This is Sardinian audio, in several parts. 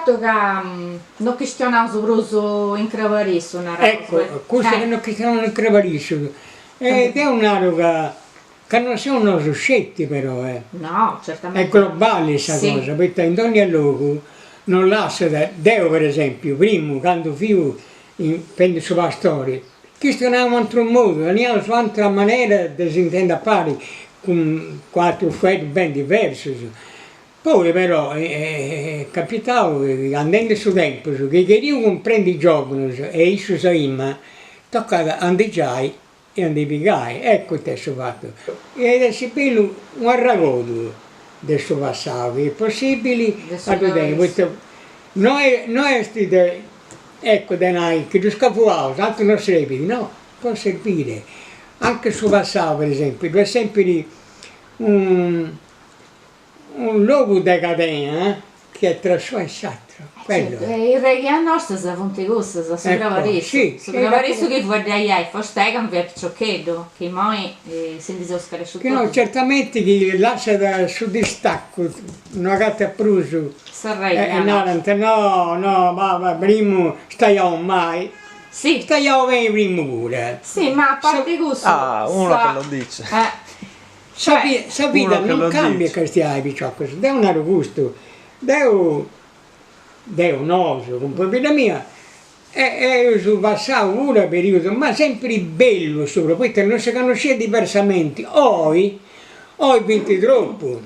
fatu ca no chistionaus prus in crabarissu, naraus. Ecco, custu chi no chistionaus in crabarissu, e deu naru ca ca no seus nosu sceti però eh. No, certamente. Est globali sa cosa, poita in dònnia logu no lassat, deu per esempiu, primu candu fiu fendi su pastori, chistionaus in atru modu, teniaus u'atra manera de s'intendi a pari cun atrus fueddus beni diversus. Poi però est capitau chi andendi su tempus chi cheriu cumprendi is giovunus e issus a imma, tocat a ndi giai e a ndi pigai, eccu ita est su fatu. Iat essi bellu u' arragodu de su passau, chi est possibili a ddu tenni, poita no est no est de eccu de nai chi ddu scavuaus, atru no srebit, no, po serbire, anche su passau per esempiu ddu est sempiri Unu logu de cadena chi est tra su e s'atru, quello. Is raighinas nostras funt cussas, su crabarissu, su crabarissu chi fueddaiat fostei candu fiat piciocheddu, chi immoi si ndi seus scarescius totus. Chi no, certamenti chi lassat su distaccu, no agatat prus e narant no no ma primu staiaus mai, staiaus beni primu puru. Si, ma a parti cussu. Ah, uno che lo dice. Sa sa vida non cambiat castiai piciocus, deu naru custu, deu deu nosu cun pobidda mia eus passau puru periudus ma sempri bellus puru poita non si connosciat diversamenti, oi oi funt tropu,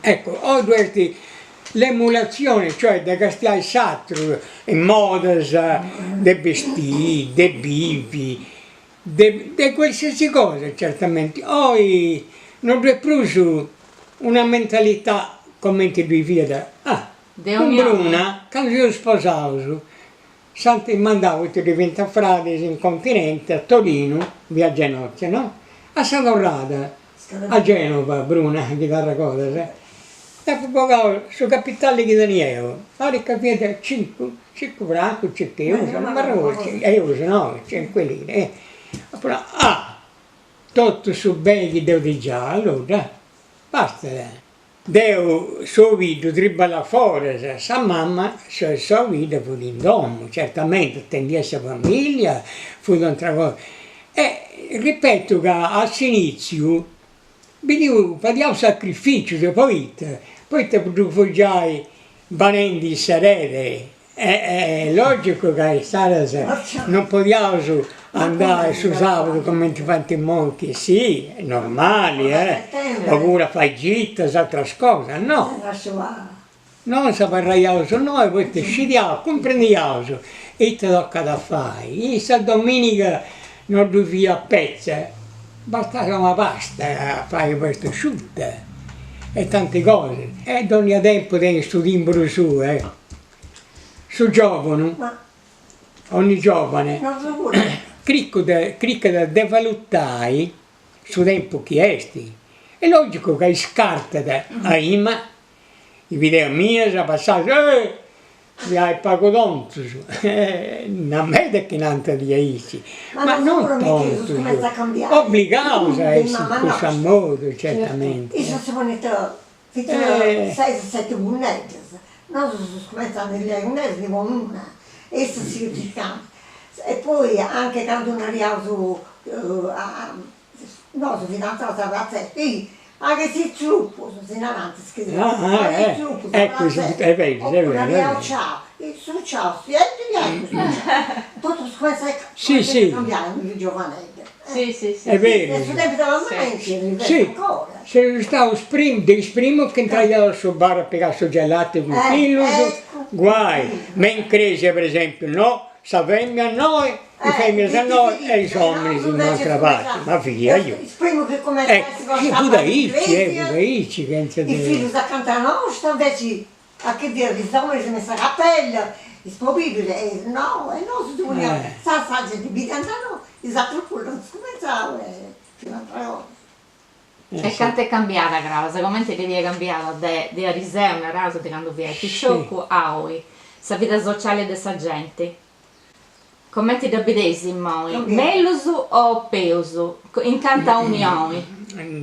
ecco oi ddu est l'emulazione, cioè de castiai s'aturu in modas de bistì, de bivi De de qualsiasi cosa certamenti, oi no ddu est prus una mentalità cumenti ddui fiat, ah, cun Bruna candu seus sposaus s'ant mandau poita ddui fiant fradis in continente a Torinu, viaggio 'e nozze no, a sa torrada a Genova, Bruna chi t'arregodas, nd'apu bogau su capitali chi tenia eo, parit ca fiat cincu cincu francus, cincu eurus, non m'arregodu, eurus no, cinque lire, apu nau, ah, totu su beni chi deu ti giau, allora, bastat. Deu su pobiddu triballat foras, sa mama, sa pobidda fut in domu, certamente atendiat sa familia, fut un'atera cosa. E ripetu ca a s'iniziu bidiu, fadiaus sacrificius, poita, poita ddu fut giai banendi s'erede Est logicu ca insaras non podiaus andai su sabudu cumenti faint immoi chi si, est normali eh, oppuru a fai gitas, ateras cosas, no. Nosu abarraiaus innoi poita scidiaus, cumprendiaus ita tocat a fai, in sa dominiga no ddui fiat petza, bastat una pasta a fai pasta asciuta e tanti cosas, e dònnia tempus tenit su timbru suu eh. Su giòvanu, ogni giovane, cricat de valutai su tempus chi est, est logicu ca iscartat a ima is bideas mias passadas, eh fiais pagu tontus, nd'at meda chi nant diaici, ma non tontus, obligaus a essi in cussu modu certamente. Nosu fidanzaus a bratzettu, ih, ma chi si tzrupus, si narant is chi si ma chi tzrupus a bratzettu, oppuru nariaus ciau, su ciau sientu eccu su ciau, totu cumentzat a cambiai unu giovaneddu. Si si si. Est beru. De su tempus de mamma nci arribet ancora. Seus istaus primus, de is primus chi intraiaus a su bar a pigai su gelatu cun fillus, guai, me in cresia per esempiu no, sa femina innoi Is feminas innoi e is ominis in un'atra parti, ma fia io. Ecco, sì, fut aici, eh, fut aici, chentza de. Is fillus acanta nosta inveci a chi fiat is ominis me sa capella, is pobidus e no, e nosu si poniaus, sa sa genti bidiant no, is atrus puru ant scumentzau e fiat un'atra cosa. E cantu est cambiada Crabas, comenti dda biis cambiada de de ariseu, naraus, de candu fiais piciocu a oi, sa vida sociali de sa genti Comenti dda bideis immoi, mellus o peus, in cantu a unioni?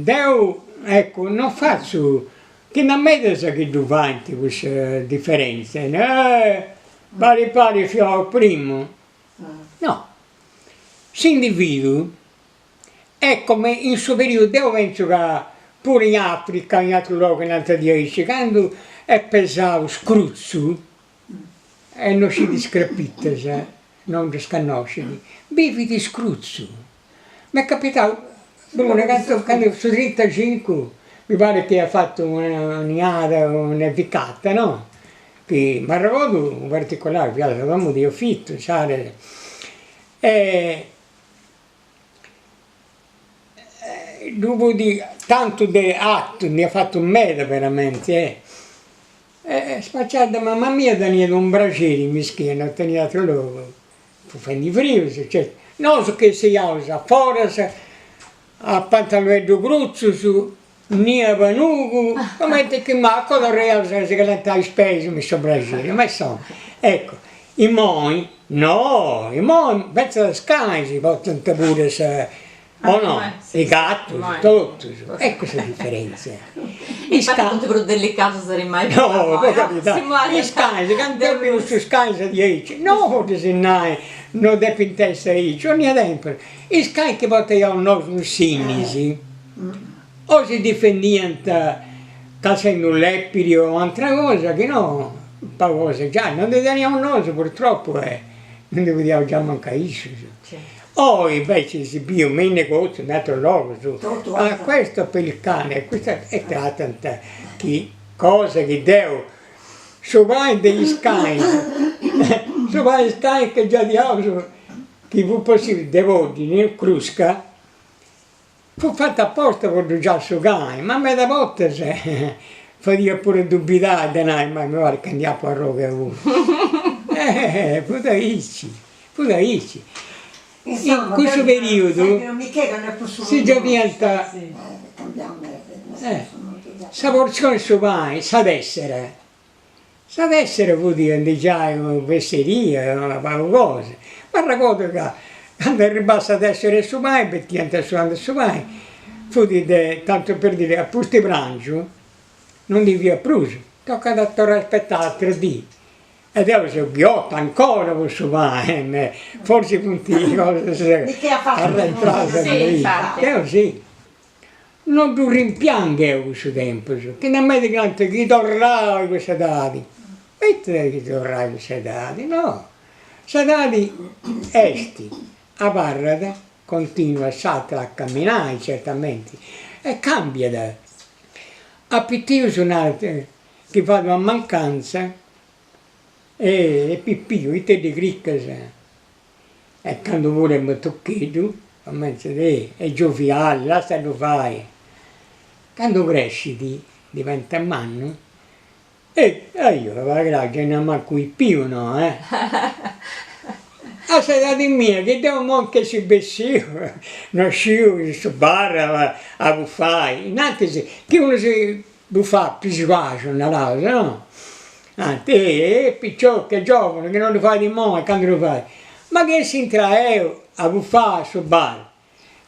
Deu, eccu, non fatzu. Chi nd'at medas chi ddu faint cussa diferenza, eh pari pari fia primu, no, s'individuu est come in su periodu, deu pentzu ca puru in Africa, in aterus logus nant diaici, candu est pesau scrutzu e no scit is crapitas, no ddas connoscit, bivit scrutzu. M'est capitau, Bruna, candu candu su trintacincu mi parit chi ia fatu una niada, una nevicata, no? Chi m'arregodu in particolari, fiat sa domu de afitu, insaras, e ddu fut tantu de atu, nd'iat fatu meda veramenti e spaciada mama mia teniat unu braxeri, mischina, no teniat ateru logu Fut fendi frius, certu. Nosu chi essiaus a foras a pantaloneddus crutzus, ni a panugu, cumenti chi mai, a coa torraiaus a si callentai is peis me in su braxeri, ma insoma, ecco, immoi no, immoi finzas is cais portant puru sa O no? I gattus, totus. Ecco sa differenzia. Is canis funt prus delicados de mai. No, po caridadi. Is canis, candu deu biu custus canis diaici, no po ddis nai no depint essi aici, 'onnia tempus, is canis chi portaiaus nosu in Sinnis, o si difendiant cassendi unu lepiri o atera cosa, chi no, pagu cosa giai, no ndi teniaus nosu purtroppu e no ndi podiaus giai mancu a issus. Oi invece si biu me is negozius, me aterus logus, ah questo per il cane, questo e tratant chi cosa chi deu su pani de is canis, su pani de is canis chi giadiaus chi fut possibili de poddini, crusca, fut fatu aposta po ddu giai a su cani, ma meda bortas fadiat puru a dubidai de nai, ma mi parit ca ndi apu arroga puru. Fut aici, fut aici. In cussu periodu si giadiant sa portzioni 'e su pani, sa tessera, Sa tessera fut a ndi giai una fesseria, una pagu cosa. M'arregodu ca candu arribàt sa tessera 'e su pani, betiant su tantu 'e su pani, fut de, tantu per dire, a pusti prangiu non ndi fiat prus, tocat a torrai a aspetai atera dì. E deu seu ghiotu ancora po su pani, forsis funt cosas arretradas. Deu si. No ddu rimpiangu eo cussu tempus, chi nd'at meda chi nant chi torrai cussa edadi, ma ita chi torrai cussa edadi, no, s'edadi est, abarrat, continua s'atera a camminai certamenti, e cambiat, a pipius narant chi fait una mancanza, e pipiu ite ddi cricas E candu puru est matucheddu, cumentzat, eh, est gioviali, lassaddu fai. Candu crescit, diventat mannu, eh, aio, gei no est mancu u' pipiu no, eh. A s'edadi mia, chi deu imoi nc'essi bessiu, no sciu, in su bar a bufai, innantis chi unu si bufat pisuaxu, naraus, no? Nant, eh, picioccu, est giovanu, chi non ddu fait imoi, candu ddu fait? Ma chi essi intrau eo a bufai a su bar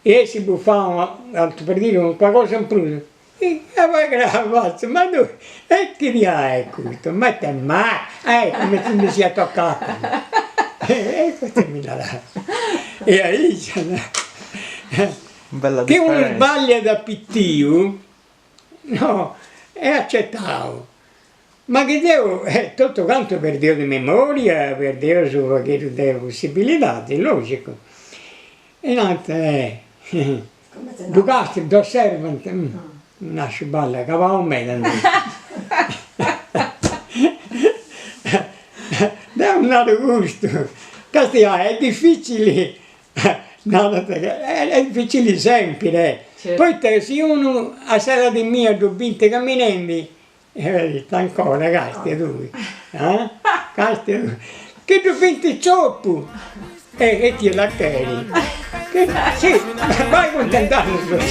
e essi bufau, tantu per dire, una cosa in prus, e poi fatzu, ma tui, e chi diai est custu, ma ita est macu, eh, cumenti mi siat tocau a conca, e custu mi narat, e aici, chi unu sballiat a pitiu No, est acetau. Ma chi deu, totu cantu perdeus de memoria, perdeus u' pagheddu de possibilidadi, logicu. E nant, ddu càstias, dd'osservant, nasciu balla, cabau meda nd'est. Deu naru custu, castia est dificili Narat ca est dificili sempiri, poita si unu a s'edadi mia ddu bint caminendi, ita ancora, castia tui, ah, castia tui, chi ddu bint ciopu, e ite la cheri, si, bai cun tent'annus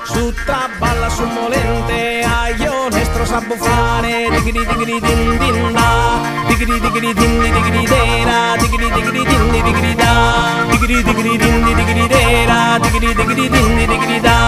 Su traballu a su molente, ajo lestros a bufare, dighidi dighidi din din da. Dighiri dighiri dindi dighiri dera dighiri dighiri dindi dighiri da dighiri dighiri dindi dighiri dera dighiri dighiri dindi dighiri da.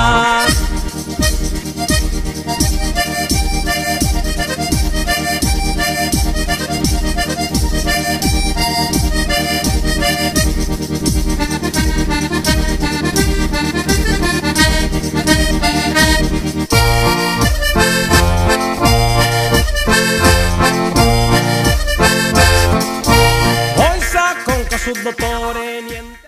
Oi sa conca su dottore niente.